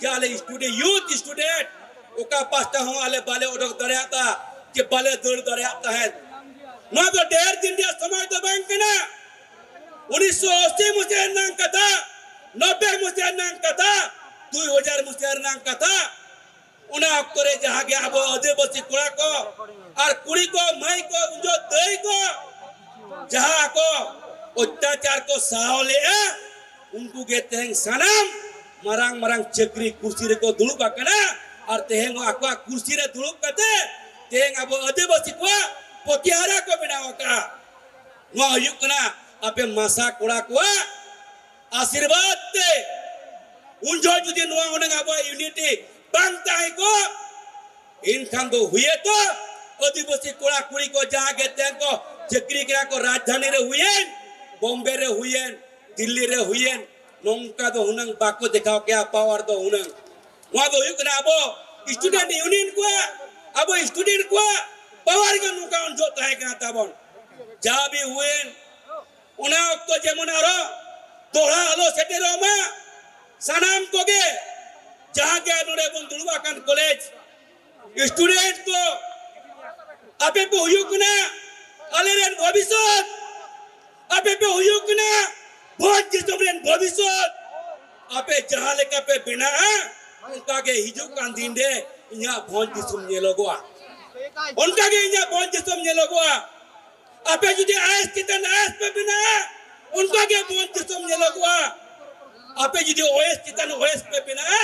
ᱡᱮ ᱟᱞᱮ ᱥᱴᱩᱰᱮᱱᱴ, ᱭᱩᱛᱷ ᱥᱴᱩᱰᱮᱱᱴ ᱚᱠᱟ ᱯᱟᱥᱴᱟ ᱦᱚᱸ ᱟᱞᱮ ᱵᱟᱞᱮ ᱚᱰᱚᱠ ᱫᱟᱲᱮᱭᱟᱜᱼᱟ, ᱡᱮ ᱵᱟᱞᱮ ᱫᱟᱹᱲ ᱫᱟᱲᱮᱭᱟᱜ ᱛᱟᱦᱮᱸᱫ᱾ ᱱᱚᱣᱟ ᱫᱚ ᱰᱷᱮᱨ ᱫᱤᱱ ᱨᱮᱭᱟᱜ ᱥᱚᱢᱚᱭ ᱫᱚ ᱵᱟᱝ ᱠᱟᱱᱟ᱾ ᱩᱱᱤᱥᱥᱚ ᱟᱥᱤ ᱢᱩᱪᱟᱹᱫ ᱨᱮᱱᱟᱜ ᱠᱟᱛᱷᱟ, ᱱᱚᱵᱵᱳᱭ ᱢᱩᱪᱟᱹᱫ ᱨᱮᱱᱟᱜ ᱠᱟᱛᱷᱟ, ᱫᱩᱭ ᱦᱟᱡᱟᱨ ᱢᱩᱪᱟᱹᱫ ᱨᱮᱱᱟᱜ ᱠᱟᱛᱷᱟ᱾ ᱚᱱᱟ ᱚᱠᱛᱚ ᱨᱮ ᱡᱟᱦᱟᱸ ᱜᱮ ᱟᱵᱚ ᱟᱹᱫᱤᱵᱟᱹᱥᱤ ᱠᱚᱲᱟ ᱠᱚ ᱟᱨ ᱠᱩᱲᱤ ᱠᱚ, ᱢᱟᱹᱭ ᱠᱚ, ᱩᱱᱡᱚ ᱫᱟᱹᱭ ᱠᱚ ᱡᱟᱦᱟᱸ ᱠᱚ ᱚᱛᱛᱟᱪᱟᱨ ᱠᱚ ᱥᱟᱦᱟᱣ ᱞᱮᱜᱼᱟ, ᱩᱱᱠᱩ ᱜᱮ ᱛᱮᱦᱮᱧ ᱥᱟᱱᱟᱢ ᱢᱟᱨᱟᱝ ᱢᱟᱨᱟᱝ ᱪᱟᱹᱠᱨᱤ ᱠᱩᱨᱥᱤ ᱨᱮᱠᱚ ᱫᱩᱲᱩᱵ ᱟᱠᱟᱱᱟ᱾ ᱟᱨ ᱛᱮᱦᱮᱧ ᱟᱠᱚᱣᱟᱜ ᱠᱩᱨᱥᱤ ᱨᱮ ᱫᱩᱲᱩᱵ ᱠᱟᱛᱮ ᱛᱮᱦᱮᱧ ᱟᱵᱚ ᱟᱹᱫᱤᱵᱟᱹᱥᱤ ᱠᱚᱣᱟᱜ ᱯᱚᱛᱤᱦᱟᱨᱟ ᱠᱚ ᱵᱮᱱᱟᱣ ᱟᱠᱟᱫᱼᱟ᱾ ᱱᱚᱣᱟ ᱦᱩᱭᱩᱜ ᱠᱟᱱᱟ ᱟᱯᱮ ᱢᱟᱥᱟ ᱠᱚᱲᱟ ᱠᱚᱣᱟᱜ ᱟᱥᱤᱨᱵᱟᱫᱽ ᱛᱮ᱾ ᱩᱱ ᱡᱚᱦᱚᱜ ᱡᱩᱫᱤ ᱱᱚᱣᱟ ᱦᱩᱱᱟᱹᱝ ᱟᱵᱚᱣᱟᱜ ᱭᱩᱱᱤᱴᱤ ᱵᱟᱝ ᱛᱟᱦᱮᱸ ᱠᱚᱜ, ᱮᱱᱠᱷᱟᱱ ᱫᱚ ᱦᱩᱭᱮᱛᱚ ᱟᱹᱫᱤᱵᱟᱹᱥᱤ ᱠᱚᱲᱟ ᱠᱩᱲᱤ ᱠᱚ ᱡᱟᱦᱟᱸ ᱜᱮ ᱛᱮᱦᱮᱧ ᱠᱚ ᱪᱟᱹᱠᱨᱤ ᱠᱟᱱᱟ ᱠᱚ, ᱨᱟᱡᱽᱫᱷᱟᱱᱤ ᱨᱮ ᱦᱩᱭᱮᱱ, ᱵᱚᱢᱵᱮ ᱨᱮ ᱦᱩᱭᱮᱱ, ᱫᱤᱞᱞᱤ ᱨᱮ ᱦᱩᱭᱮᱱ, ᱱᱚᱝᱠᱟ ᱫᱚ ᱦᱩᱱᱟᱹᱝ ᱵᱟᱠᱚ ᱫᱮᱠᱷᱟᱣ ᱠᱮᱭᱟ ᱯᱟᱣᱟᱨ ᱫᱚ ᱦᱩᱱᱟᱹᱝ᱾ ᱱᱚᱣᱟ ᱫᱚ ᱦᱩᱭᱩᱜ ᱠᱟᱱᱟ ᱟᱵᱚ ᱥᱴᱩᱰᱮᱱᱴ ᱭᱩᱱᱤᱭᱚᱱ ᱠᱚᱣᱟᱜ, ᱟᱵᱚ ᱥᱴᱩᱰᱮᱱᱴ ᱠᱚᱣᱟᱜ ᱯᱟᱣᱟᱨ ᱜᱮ ᱱᱚᱝᱠᱟ ᱩᱱ ᱡᱚᱦᱚᱜ ᱛᱟᱦᱮᱸ ᱠᱟᱱᱟ ᱛᱟᱵᱚᱱ᱾ ᱡᱟ ᱵᱤ ᱦᱩᱭᱮᱱ, ᱚᱱᱟ ᱚᱠᱛᱚ ᱡᱮᱢᱚᱱ ᱟᱨᱚ ᱫᱚᱦᱲᱟ ᱟᱞᱚ ᱥᱮᱴᱮᱨᱚᱜ ᱢᱟ, ᱥᱟᱱᱟᱢ ᱠᱚᱜᱮ ᱡᱟᱦᱟᱸ ᱜᱮ ᱱᱚᱰᱮ ᱵᱚᱱ ᱫᱩᱲᱩᱵ ᱟᱠᱟᱱ ᱠᱚᱞᱮᱡᱽ ᱥᱴᱩᱰᱮᱱᱴ ᱠᱚ, ᱟᱯᱮ ᱯᱮ ᱦᱩᱭᱩᱜ ᱠᱟᱱᱟ ᱟᱞᱮᱨᱮᱱ ᱵᱷᱚᱵᱤᱥᱥᱚᱛ, ᱟᱯᱮ ᱯᱮ ᱦᱩᱭᱩᱜ ᱠᱟᱱᱟ ᱵᱷᱚᱸᱡᱽ ᱫᱤᱥᱚᱢ ᱨᱮᱱ ᱵᱷᱚᱵᱤᱥᱥᱚᱛ᱾ ᱟᱯᱮ ᱡᱟᱦᱟᱸ ᱞᱮᱠᱟ ᱯᱮ ᱵᱮᱱᱟᱜᱼᱟ, ᱚᱱᱠᱟ ᱜᱮ ᱦᱤᱡᱩᱜ ᱠᱟᱱ ᱫᱤᱱ ᱨᱮ ᱤᱧᱟᱹᱜ ᱵᱷᱚᱸᱡᱽ ᱫᱤᱥᱚᱢ ᱧᱮᱞᱚᱜᱚᱜᱼᱟ, ᱚᱱᱠᱟ ᱜᱮ ᱤᱧᱟᱹᱜ ᱵᱷᱚᱸᱡᱽ ᱫᱤᱥᱚᱢ ᱧᱮᱞᱚᱜᱚᱜᱼᱟ᱾ ᱟᱯᱮ ᱡᱩᱫᱤ ᱟᱭᱮᱥ ᱪᱮᱛᱟᱱ ᱟᱭᱮᱥ ᱯᱮ ᱵᱮᱱᱟᱜᱼᱟ, ᱚᱱᱠᱟ ᱜᱮ ᱵᱷᱚᱸᱡᱽ ᱫᱤᱥᱚᱢ ᱧᱮᱞᱚᱜᱚᱜᱼᱟ᱾ ᱟᱯᱮ ᱡᱩᱫᱤ ᱚᱭᱮᱥ ᱪᱮᱛᱟᱱ ᱚᱭᱮᱥ ᱯᱮ ᱵᱮᱱᱟᱜᱼᱟ,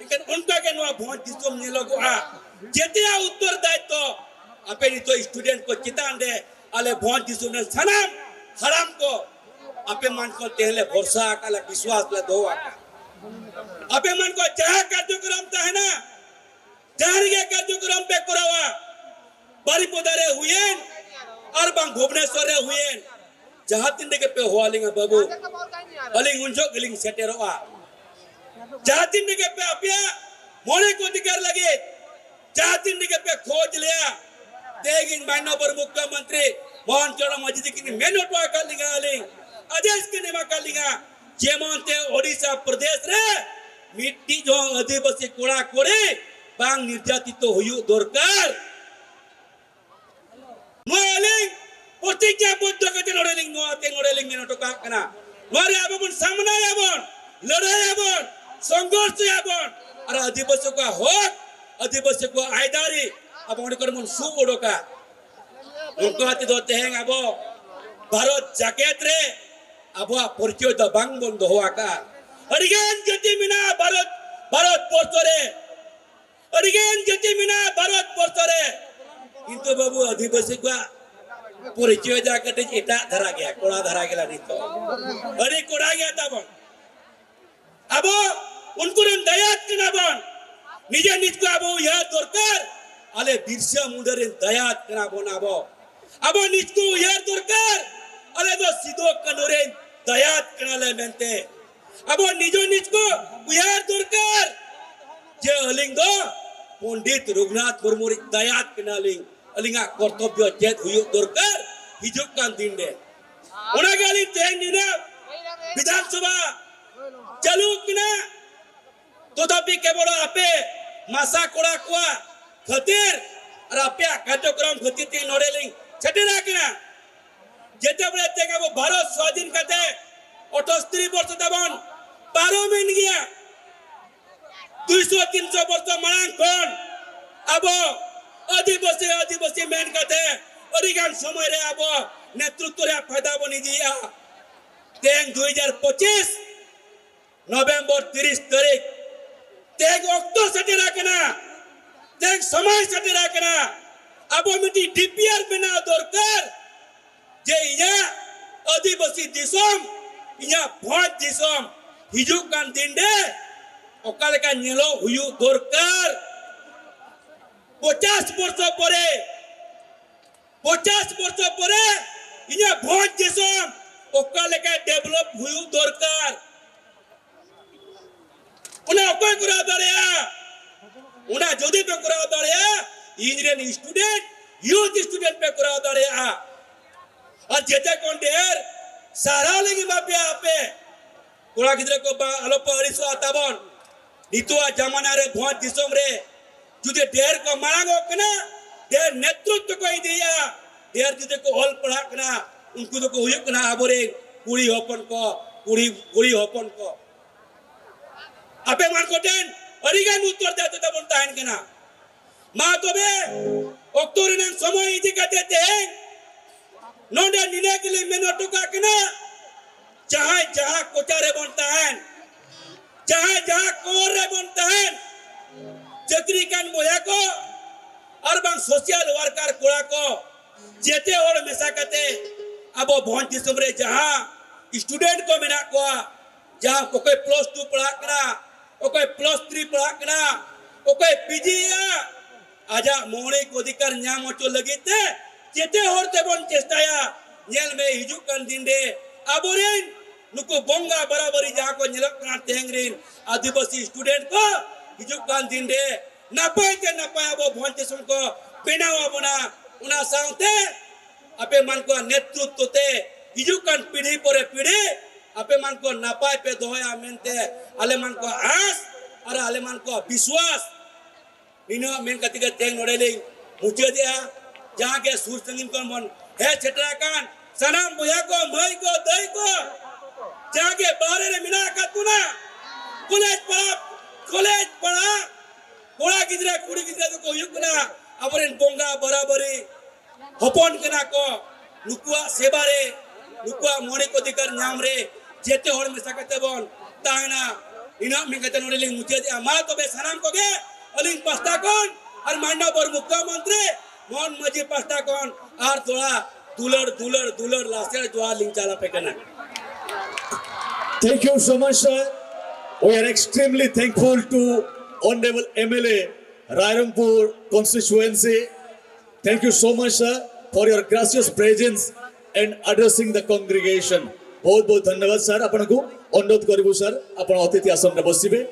ᱮᱱᱠᱷᱟᱱ ᱚᱱᱠᱟ ᱜᱮ ᱱᱚᱣᱟ ᱵᱷᱚᱸᱡᱽ ᱫᱤᱥᱚᱢ ᱧᱮᱞᱚᱜᱚᱜᱼᱟ᱾ ᱡᱮᱛᱮᱭᱟᱜ ᱩᱛᱛᱚᱨ ᱫᱟᱭᱤᱛᱛᱚ ᱟᱯᱮ ᱱᱤᱛᱚᱜ ᱥᱴᱩᱰᱮᱱᱴ ᱠᱚ ᱪᱮᱛᱟᱱ ᱨᱮ, ᱟᱞᱮ ᱵᱷᱚᱸᱡᱽ ᱫᱤᱥᱚᱢ ᱨᱮᱱ ᱥᱟᱱᱟᱢ ᱦᱟᱲᱟᱢ ᱠᱚ ᱟᱯᱮ ᱢᱟᱱ ᱠᱚ ᱛᱮᱦᱮᱧ ᱞᱮ ᱵᱷᱚᱨᱥᱟ ᱟᱠᱟᱫ, ᱞᱮ ᱵᱤᱥᱣᱟᱥ ᱞᱮ ᱫᱚᱦᱚ ᱟᱠᱟᱫ᱾ ᱟᱯᱮ ᱢᱟᱱ ᱠᱚ ᱡᱟᱦᱟᱸ ᱠᱟᱨᱡᱚᱠᱨᱚᱢ ᱛᱟᱦᱮᱱᱟ, ᱡᱟᱦᱟᱸ ᱨᱮᱜᱮ ᱠᱟᱨᱡᱚᱠᱨᱚᱢ ᱯᱮ ᱠᱚᱨᱟᱣᱟ, ᱵᱟᱨᱤᱯᱚᱫᱟ ᱨᱮ ᱦᱩᱭᱮᱱ ᱟᱨ ᱵᱟᱝ ᱵᱷᱩᱵᱽᱱᱮᱥᱚᱨ ᱨᱮ ᱦᱩᱭᱮᱱ, ᱡᱟᱦᱟᱸ ᱛᱤᱱ ᱨᱮᱜᱮ ᱯᱮ ᱦᱚᱦᱚ ᱟᱹᱞᱤᱧᱟ ᱵᱟᱹᱵᱩ, ᱟᱹᱞᱤᱧ ᱩᱱ ᱡᱚᱦᱚᱜ ᱜᱮᱞᱤᱧ ᱥᱮᱴᱮᱨᱚᱜᱼᱟ᱾ ᱡᱟᱦᱟᱸ ᱛᱤᱱ ᱨᱮᱜᱮ ᱯᱮ ᱟᱯᱮᱭᱟᱜ ᱢᱚᱱᱮ ᱠᱚ ᱚᱫᱷᱤᱠᱟᱨ ᱞᱟᱹᱜᱤᱫ ᱡᱟᱦᱟᱸ ᱛᱤᱱ ᱨᱮᱜᱮ ᱯᱮ ᱠᱷᱚᱡᱽ ᱞᱮᱭᱟ, ᱛᱮᱦᱮᱧ ᱢᱟᱱᱱᱚᱵᱚᱨ ᱢᱩᱠᱷᱭᱚᱢᱚᱱᱛᱨᱤ ᱢᱳᱦᱚᱱ ᱪᱚᱨᱚᱬ ᱢᱟᱹᱡᱷᱤ ᱛᱤᱠᱤᱱ ᱢᱮᱱ ᱦᱚᱴᱚ ᱟᱠᱟᱫ ᱞᱤᱧᱟ, ᱟᱹᱞᱤᱧ ᱟᱫᱮᱥ ᱠᱤᱱ ᱮᱢ ᱟᱠᱟᱫ ᱞᱤᱧᱟ, ᱡᱮᱢᱚᱱ ᱛᱮ ᱳᱰᱤᱥᱟ ᱯᱨᱚᱫᱮᱥ ᱨᱮ ᱢᱤᱫᱴᱤᱡ ᱦᱚᱸ ᱟᱹᱫᱤᱵᱟᱹᱥᱤ ᱠᱚᱲᱟ ᱠᱩᱲᱤ ᱵᱟᱝ ᱱᱤᱨᱡᱟᱛᱤᱛᱚ ᱦᱩᱭᱩᱜ ᱫᱚᱨᱠᱟᱨ᱾ ᱱᱚᱣᱟ ᱟᱹᱞᱤᱧ ᱯᱨᱚᱛᱤᱡᱽᱧᱟ ᱵᱚᱫᱽᱫᱷᱚ ᱠᱟᱛᱮ ᱱᱚᱰᱮ ᱞᱤᱧ, ᱱᱚᱣᱟ ᱛᱮ ᱱᱚᱰᱮ ᱞᱤᱧ ᱢᱮᱱ ᱦᱚᱴᱚ ᱠᱟᱜ ᱠᱟᱱᱟ᱾ ᱱᱚᱣᱟ ᱨᱮ ᱟᱵᱚ ᱵᱚᱱ ᱥᱟᱢᱱᱟᱭᱟᱵᱚᱱ, ᱞᱟᱹᱲᱦᱟᱹᱭᱟᱵᱚᱱ, ᱥᱚᱝᱜᱷᱚᱨᱥᱚᱭᱟᱵᱚᱱ, ᱟᱨ ᱟᱹᱫᱤᱵᱟᱹᱥᱤ ᱠᱚᱣᱟᱜ ᱦᱚᱠ, ᱟᱹᱫᱤᱵᱟᱹᱥᱤ ᱠᱚᱣᱟᱜ ᱟᱹᱭᱫᱟᱹᱨᱤ ᱟᱵᱚ ᱚᱸᱰᱮ ᱠᱷᱚᱱ ᱵᱚᱱ ᱥᱩᱜ ᱚᱰᱚᱠᱟ᱾ ᱚᱱᱠᱟ ᱛᱮᱫᱚ ᱛᱮᱦᱮᱧ ᱟᱵᱚ ᱵᱷᱟᱨᱚᱛ ᱡᱟᱠᱮᱛ ᱨᱮ ᱟᱵᱚᱣᱟᱜ ᱯᱚᱨᱤᱪᱚᱭ ᱫᱚ ᱵᱟᱝ ᱵᱚᱱ ᱫᱚᱦᱚ ᱟᱠᱟᱫᱼᱟ᱾ ᱟᱹᱰᱤᱜᱟᱱ ᱡᱟᱹᱛᱤ ᱢᱮᱱᱟᱜᱼᱟ ᱵᱷᱟᱨᱚᱛ, ᱵᱷᱟᱨᱚᱛ ᱵᱚᱨᱥᱚ ᱨᱮ, ᱟᱹᱰᱤᱜᱟᱱ ᱡᱟᱹᱛᱤ ᱢᱮᱱᱟᱜᱼᱟ ᱵᱷᱟᱨᱚᱛ ᱵᱚᱨᱥᱚ ᱨᱮ, ᱠᱤᱱᱛᱩ ᱵᱟᱹᱵᱩ ᱟᱹᱫᱤᱵᱟᱹᱥᱤ ᱠᱚᱣᱟᱜ ᱯᱚᱨᱤᱪᱚᱭ ᱫᱚ ᱠᱟᱹᱴᱤᱡ ᱮᱴᱟᱜ ᱫᱷᱟᱨᱟ ᱜᱮᱭᱟ, ᱠᱚᱲᱟ ᱫᱷᱟᱨᱟ ᱜᱮᱞᱟ ᱱᱤᱛᱚᱜ, ᱟᱹᱰᱤ ᱠᱚᱲᱟ ᱜᱮᱭᱟ ᱛᱟᱵᱚᱱ᱾ ᱟᱵᱚ ᱩᱱᱠᱩ ᱨᱮᱱ ᱫᱟᱭᱟᱫ ᱠᱟᱱᱟ ᱵᱚᱱ, ᱱᱤᱡᱮ ᱱᱤᱡ ᱠᱚ ᱟᱵᱚ ᱩᱭᱦᱟᱹᱨ ᱫᱚᱨᱠᱟᱨ, ᱟᱞᱮ ᱵᱤᱨᱥᱟ ᱢᱩᱱᱰᱟ ᱨᱮᱱ ᱫᱟᱭᱟᱫ ᱠᱟᱱᱟ ᱵᱚᱱ ᱟᱵᱚ᱾ ᱟᱵᱚ ᱱᱤᱡ ᱠᱚ ᱩᱭᱦᱟᱹᱨ ᱫᱚᱨᱠᱟᱨ, ᱟᱞᱮ ᱫᱚ ᱥᱤᱫᱩ ᱠᱟᱹᱱᱦᱩ ᱨᱮᱱ ᱫᱟᱭᱟᱫ ᱠᱟᱱᱟᱞᱮ ᱢᱮᱱᱛᱮ᱾ ᱟᱵᱚ ᱱᱤᱡᱚ ᱱᱤᱡ ᱠᱚ ᱩᱭᱦᱟᱹᱨ ᱫᱚᱨᱠᱟᱨ ᱡᱮ ᱟᱹᱞᱤᱧ ᱫᱚ ᱯᱚᱱᱰᱤᱛ ᱨᱚᱜᱷᱩᱱᱟᱛᱷ ᱢᱩᱨᱢᱩ ᱨᱮᱱ ᱫᱟᱭᱟᱫ ᱠᱟᱱᱟᱞᱤᱧ, ᱟᱹᱞᱤᱧᱟᱜ ᱠᱚᱨᱛᱚᱵᱽᱵᱚ ᱪᱮᱫ ᱦᱩᱭᱩᱜ ᱫᱚᱨᱠᱟᱨ ᱦᱤᱡᱩᱜ ᱠᱟᱱ ᱫᱤᱱ ᱨᱮ᱾ ᱚᱱᱟᱜᱮ ᱟᱹᱞᱤᱧ ᱛᱮᱦᱮᱧ ᱱᱤᱱᱟᱹᱜ ᱵᱤᱫᱷᱟᱱ ᱥᱚᱵᱷᱟ ᱪᱟᱹᱞᱩ ᱠᱟᱱᱟ, ᱛᱚᱛᱷᱟᱯᱤ ᱠᱮᱵᱚᱞ ᱟᱯᱮ ᱢᱟᱥᱟ ᱠᱚᱲᱟ ᱠᱚᱣᱟᱜ ᱠᱷᱟᱹᱛᱤᱨ ᱟᱨ ᱟᱯᱮᱭᱟᱜ ᱠᱟᱨᱡᱚᱠᱨᱚᱢ ᱠᱷᱟᱹᱛᱤᱨ ᱛᱮ ᱱᱚᱰᱮ ᱞᱤᱧ ᱥᱮᱴᱮᱨ ᱟᱠᱟᱱᱟ᱾ ᱡᱮᱛᱮ ᱵᱮᱲᱮ ᱛᱮᱜᱮ ᱟᱵᱚ ᱵᱷᱟᱨᱚᱛ ᱥᱣᱟᱫᱷᱤᱱ ᱠᱟᱛᱮ ᱟᱴᱷᱟᱥᱴᱤ ᱵᱚᱨᱥᱚ ᱛᱟᱵᱚᱱ ᱯᱟᱨᱚᱢᱮᱱ ᱜᱮᱭᱟ᱾ ᱫᱩᱭᱥᱚ ᱛᱤᱱᱥᱚ ᱵᱚᱨᱥᱚ ᱢᱟᱲᱟᱝ ᱠᱷᱚᱱ ᱟᱵᱚ ᱟᱹᱫᱤᱵᱟᱹᱥᱤ, ᱟᱹᱫᱤᱵᱟᱹᱥᱤ ᱢᱮᱱ ᱠᱟᱛᱮ ᱟᱹᱰᱤ ᱜᱟᱱ ᱥᱚᱢᱚᱭ ᱨᱮ ᱟᱵᱚ ᱱᱮᱛᱨᱤᱛᱵ ᱨᱮᱭᱟᱜ ᱯᱷᱟᱭᱫᱟ ᱵᱚᱱ ᱤᱫᱤᱭᱮᱫᱼᱟ᱾ ᱛᱮᱦᱮᱧ ᱫᱩᱭ ᱦᱟᱡᱟᱨ ᱯᱚᱸᱪᱤᱥ ᱱᱚᱵᱷᱮᱢᱵᱚᱨ ᱛᱤᱨᱤᱥ ᱛᱟᱹᱨᱤᱠᱷ ᱛᱮᱦᱮᱧ ᱚᱠᱛᱚ ᱥᱮᱴᱮᱨ ᱟᱠᱟᱱᱟ, ᱛᱮᱦᱮᱧ ᱥᱚᱢᱚᱭ ᱥᱮᱴᱮᱨ ᱟᱠᱟᱱᱟ, ᱟᱵᱚ ᱢᱤᱫᱴᱤᱡ ᱰᱤᱯᱤᱟᱨ ᱵᱮᱱᱟᱣ ᱫᱚᱨᱠᱟᱨ᱾ ᱡᱮ ᱤᱧᱟᱹᱜ ᱟᱹᱫᱤᱵᱟᱹᱥᱤ ᱫᱤᱥᱚᱢ, ᱤᱧᱟᱹᱜ ᱵᱷᱚᱸᱡᱽ ᱫᱤᱥᱚᱢ ᱦᱤᱡᱩᱜ ᱠᱟᱱ ᱫᱤᱱ ᱨᱮ ᱚᱠᱟ ᱞᱮᱠᱟ ᱧᱮᱞᱚᱜ ᱦᱩᱭᱩᱜ ᱫᱚᱨᱠᱟᱨ᱾ ᱯᱚᱪᱟᱥ ᱵᱚᱨᱥᱚ ᱯᱚᱨᱮ, ᱯᱚᱪᱟᱥ ᱵᱚᱨᱥᱚ ᱯᱚᱨᱮ ᱤᱧᱟᱹᱜ ᱵᱷᱚᱸᱡᱽ ᱫᱤᱥᱚᱢ ᱚᱠᱟ ᱞᱮᱠᱟ ᱰᱮᱵᱷᱞᱚᱯ ᱦᱩᱭᱩᱜ ᱫᱚᱨᱠᱟᱨ᱾ ᱚᱱᱟ ᱚᱠᱚᱭ ᱠᱚᱨᱟᱣ ᱫᱟᱲᱮᱭᱟᱜᱼᱟ? ᱚᱱᱟ ᱡᱩᱫᱤ ᱯᱮ ᱠᱚᱨᱟᱣ ᱫᱟᱲᱮᱭᱟᱜᱼᱟ, ᱤᱧ ᱨᱮᱱ ᱥᱴᱩᱰᱮᱱᱴ, ᱭᱩᱛᱷ ᱥᱴᱩᱰᱮᱱᱴ ᱯᱮ ᱠᱚᱨᱟᱣ ᱫᱟᱲᱮᱭᱟᱜᱼᱟ᱾ ᱟᱨ ᱡᱮᱛᱮ ᱠᱷᱚᱱ ᱰᱷᱮᱨ ᱥᱟᱨᱦᱟᱣ ᱞᱤᱧ ᱮᱢᱟ ᱯᱮᱭᱟ ᱟᱯᱮ ᱠᱚᱲᱟ ᱜᱤᱫᱽᱨᱟᱹ ᱠᱚ᱾ ᱵᱟ, ᱟᱞᱚ ᱯᱮ ᱟᱹᱲᱤᱥᱚᱜᱼᱟ ᱛᱟᱵᱚᱱ᱾ ᱱᱤᱛᱚᱜᱟᱜ ᱡᱟᱢᱟᱱᱟ ᱨᱮ ᱵᱷᱚᱸᱡᱽ ᱫᱤᱥᱚᱢ ᱨᱮ ᱡᱩᱫᱤ ᱰᱷᱮᱨ ᱠᱚ ᱢᱟᱲᱟᱝᱚᱜ ᱠᱟᱱᱟ, ᱰᱷᱮᱨ ᱱᱮᱛᱨᱤᱛᱵ ᱠᱚ ᱤᱫᱤᱭᱮᱫᱼᱟ, ᱰᱷᱮᱨ ᱡᱩᱫᱤ ᱠᱚ ᱚᱞ ᱯᱟᱲᱦᱟᱜ ᱠᱟᱱᱟ, ᱩᱱᱠᱩ ᱫᱚᱠᱚ ᱦᱩᱭᱩᱜ ᱠᱟᱱᱟ ᱟᱵᱚᱨᱮᱱ ᱠᱩᱲᱤ ᱦᱚᱯᱚᱱ ᱠᱚ, ᱠᱩᱲᱤ, ᱠᱩᱲᱤ ᱦᱚᱯᱚᱱ ᱠᱚ᱾ ᱟᱯᱮ ᱢᱟᱱ ᱠᱚᱴᱷᱮᱱ ᱟᱹᱰᱤᱜᱟᱱ ᱩᱛᱛᱚᱨ ᱫᱟᱭᱤᱛᱛᱚ ᱛᱟᱵᱚᱱ ᱛᱟᱦᱮᱱ ᱠᱟᱱᱟ᱾ ᱢᱟ ᱛᱚᱵᱮ, ᱚᱠᱛᱚ ᱨᱮᱱᱟᱜ ᱥᱚᱢᱚᱭ ᱤᱫᱤ ᱠᱟᱛᱮ ᱛᱮᱦᱮᱧ ᱱᱚᱰᱮ ᱱᱤᱱᱟᱹ ᱜᱮᱞᱤᱧ ᱢᱮᱱ ᱦᱚᱴᱚ ᱠᱟᱜ ᱠᱟᱱᱟ, ᱡᱟᱦᱟᱸᱭ ᱡᱟᱦᱟᱸ ᱠᱚᱪᱟ ᱨᱮᱵᱚᱱ ᱛᱟᱦᱮᱱ, ᱡᱟᱦᱟᱸᱭ ᱡᱟᱦᱟᱸ ᱠᱚᱨ ᱨᱮᱵᱚᱱ ᱛᱟᱦᱮᱱ, ᱪᱟᱹᱠᱨᱤ ᱠᱟᱱ ᱵᱚᱭᱦᱟ ᱠᱚ ᱟᱨ ᱵᱟᱝ ᱥᱳᱥᱟᱞ ᱣᱟᱨᱠᱟᱨ ᱠᱚᱲᱟ ᱠᱚ, ᱡᱮᱛᱮ ᱦᱚᱲ ᱢᱮᱥᱟ ᱠᱟᱛᱮ ᱟᱵᱚ ᱵᱷᱚᱸᱡᱽ ᱫᱤᱥᱚᱢ ᱨᱮ ᱡᱟᱦᱟᱸ ᱥᱴᱩᱰᱮᱱᱴ ᱠᱚ ᱢᱮᱱᱟᱜ ᱠᱚᱣᱟ, ᱡᱟᱦᱟᱸ ᱚᱠᱚᱭ ᱯᱞᱟᱥ ᱴᱩ ᱯᱟᱲᱦᱟᱜ ᱠᱟᱱᱟ, ᱚᱠᱚᱭ ᱯᱞᱟᱥ ᱛᱷᱨᱤ ᱯᱟᱲᱦᱟᱜ ᱠᱟᱱᱟ, ᱚᱠᱚᱭ ᱯᱤᱡᱤᱭᱮᱫᱼᱟ, ᱟᱡᱟᱜ ᱢᱳᱣᱞᱤᱠ ᱚᱫᱷᱤᱠᱟᱨ ᱧᱟᱢ ᱦᱚᱪᱚ ᱞᱟᱹᱜᱤᱫ ᱛᱮ ᱡᱮᱛᱮ ᱦᱚᱲ ᱛᱮᱵᱚᱱ ᱪᱮᱥᱴᱟᱭᱟ᱾ ᱧᱮᱞ ᱢᱮ, ᱦᱤᱡᱩᱜ ᱠᱟᱱ ᱫᱤᱱ ᱨᱮ ᱟᱵᱚᱨᱮᱱ ᱱᱩᱠᱩ ᱵᱚᱸᱜᱟ ᱵᱟᱨᱟᱵᱟᱨᱤ ᱡᱟᱦᱟᱸ ᱠᱚ ᱧᱮᱞᱚᱜ ᱠᱟᱱᱟ ᱛᱮᱦᱮᱧ ᱨᱮᱱ ᱟᱹᱫᱤᱵᱟᱹᱥᱤ ᱥᱴᱩᱰᱮᱱᱴ ᱠᱚ, ᱦᱤᱡᱩᱜ ᱠᱟᱱ ᱫᱤᱱ ᱨᱮ ᱱᱟᱯᱟᱭ ᱛᱮ ᱱᱟᱯᱟᱭ ᱟᱵᱚ ᱵᱷᱚᱸᱡᱽ ᱫᱤᱥᱚᱢ ᱠᱚ ᱵᱮᱱᱟᱣ ᱟᱵᱚᱱᱟ᱾ ᱚᱱᱟ ᱥᱟᱶᱛᱮ ᱟᱯᱮ ᱢᱟᱱ ᱠᱚᱣᱟᱜ ᱱᱮᱛᱨᱤᱛᱵ ᱛᱮ ᱦᱤᱡᱩᱜ ᱠᱟᱱ ᱯᱤᱲᱦᱤ ᱯᱚᱨᱮ ᱯᱤᱲᱦᱤ ᱟᱯᱮ ᱢᱟᱱ ᱠᱚ ᱱᱟᱯᱟᱭ ᱯᱮ ᱫᱚᱦᱚᱭᱟ ᱢᱮᱱᱛᱮ ᱟᱞᱮ ᱢᱟᱱ ᱠᱚᱣᱟᱜ ᱟᱸᱥ ᱟᱨ ᱟᱞᱮ ᱢᱟᱱ ᱠᱚᱣᱟᱜ ᱵᱤᱥᱣᱟᱥ᱾ ᱱᱤᱱᱟᱹᱜ ᱢᱮᱱ ᱠᱟᱛᱮ ᱜᱮ ᱛᱮᱦᱮᱧ ᱱᱚᱰᱮ ᱞᱤᱧ ᱢᱩᱪᱟᱹᱫᱮᱜᱼᱟ᱾ ᱡᱟᱦᱟᱸ ᱜᱮ ᱥᱩᱨ ᱥᱟᱺᱜᱤᱧ ᱠᱷᱚᱱ ᱵᱚᱱ ᱦᱮᱡ ᱥᱮᱴᱮᱨ ᱟᱠᱟᱱ ᱥᱟᱱᱟᱢ ᱵᱚᱭᱦᱟ ᱠᱚ, ᱢᱟᱹᱭ ᱠᱚ, ᱫᱟᱹᱭ ᱠᱚ, ᱡᱟᱦᱟᱸ ᱜᱮ ᱵᱟᱦᱨᱮ ᱨᱮ ᱢᱮᱱᱟᱜ ᱟᱠᱟᱫ ᱵᱚᱱᱟ, ᱠᱚᱞᱮᱡᱽ ᱯᱟᱲᱦᱟ, ᱠᱚᱞᱮᱡᱽ ᱯᱟᱲᱦᱟ ᱠᱚᱲᱟ ᱜᱤᱫᱽᱨᱟᱹ, ᱠᱩᱲᱤ ᱜᱤᱫᱽᱨᱟᱹ ᱫᱚᱠᱚ ᱦᱩᱭᱩᱜ ᱠᱟᱱᱟ ᱟᱵᱚᱨᱮᱱ ᱵᱚᱸᱜᱟ ᱵᱟᱨᱟᱵᱟᱨᱤ ᱦᱚᱯᱚᱱ ᱠᱟᱱᱟ ᱠᱚ᱾ ᱱᱩᱠᱩᱣᱟᱜ ᱥᱮᱵᱟ ᱨᱮ, ᱱᱩᱠᱩᱣᱟᱜ ᱢᱳᱣᱞᱤᱠ ᱚᱫᱷᱤᱠᱟᱨ ᱧᱟᱢ ᱨᱮ ᱡᱮᱛᱮ ᱦᱚᱲ ᱢᱮᱥᱟ ᱠᱟᱛᱮ ᱵᱚᱱ ᱛᱟᱦᱮᱱᱟ᱾ ᱤᱱᱟᱹᱜ ᱢᱮᱱ ᱠᱟᱛᱮ ᱱᱚᱰᱮ ᱞᱤᱧ ᱢᱩᱪᱟᱹᱫᱮᱜᱼᱟ᱾ ᱢᱟ ᱛᱚᱵᱮ ᱥᱟᱱᱟᱢ ᱠᱚᱜᱮ ᱟᱹᱞᱤᱧ ᱯᱟᱥᱴᱟ ᱠᱷᱚᱱ ᱟᱨ ᱢᱟᱱᱱᱚᱵᱚᱨ ᱢᱩᱠᱷᱭᱚᱢᱚᱱᱛᱨᱤ ᱢᱳᱦᱚᱱ ᱢᱟᱹᱡᱷᱤ ᱯᱟᱥᱴᱟ ᱠᱷᱚᱱ ᱟᱨ ᱛᱷᱚᱲᱟ ᱫᱩᱞᱟᱹᱲ, ᱫᱩᱞᱟᱹᱲ, ᱫᱩᱞᱟᱹᱲ ᱞᱟᱥᱮᱨ ᱡᱚᱦᱟᱨ ᱞᱤᱧ ᱪᱟᱞ ᱟᱯᱮ ᱠᱟᱱᱟ᱾ Thank you so much, sir. We are extremely thankful to Honorable M L A Rairampur constituency. Thank you so much, sir, for your gracious presence and addressing the congregation. ବହୁତ ବହୁତ ଧନ୍ୟବାଦ ସାର୍ ଆପଣଙ୍କୁ। ଅନୁରୋଧ କରିବୁ ସାର୍ ଆପଣ ଅତିଥି ଆସନରେ ବସିବେ।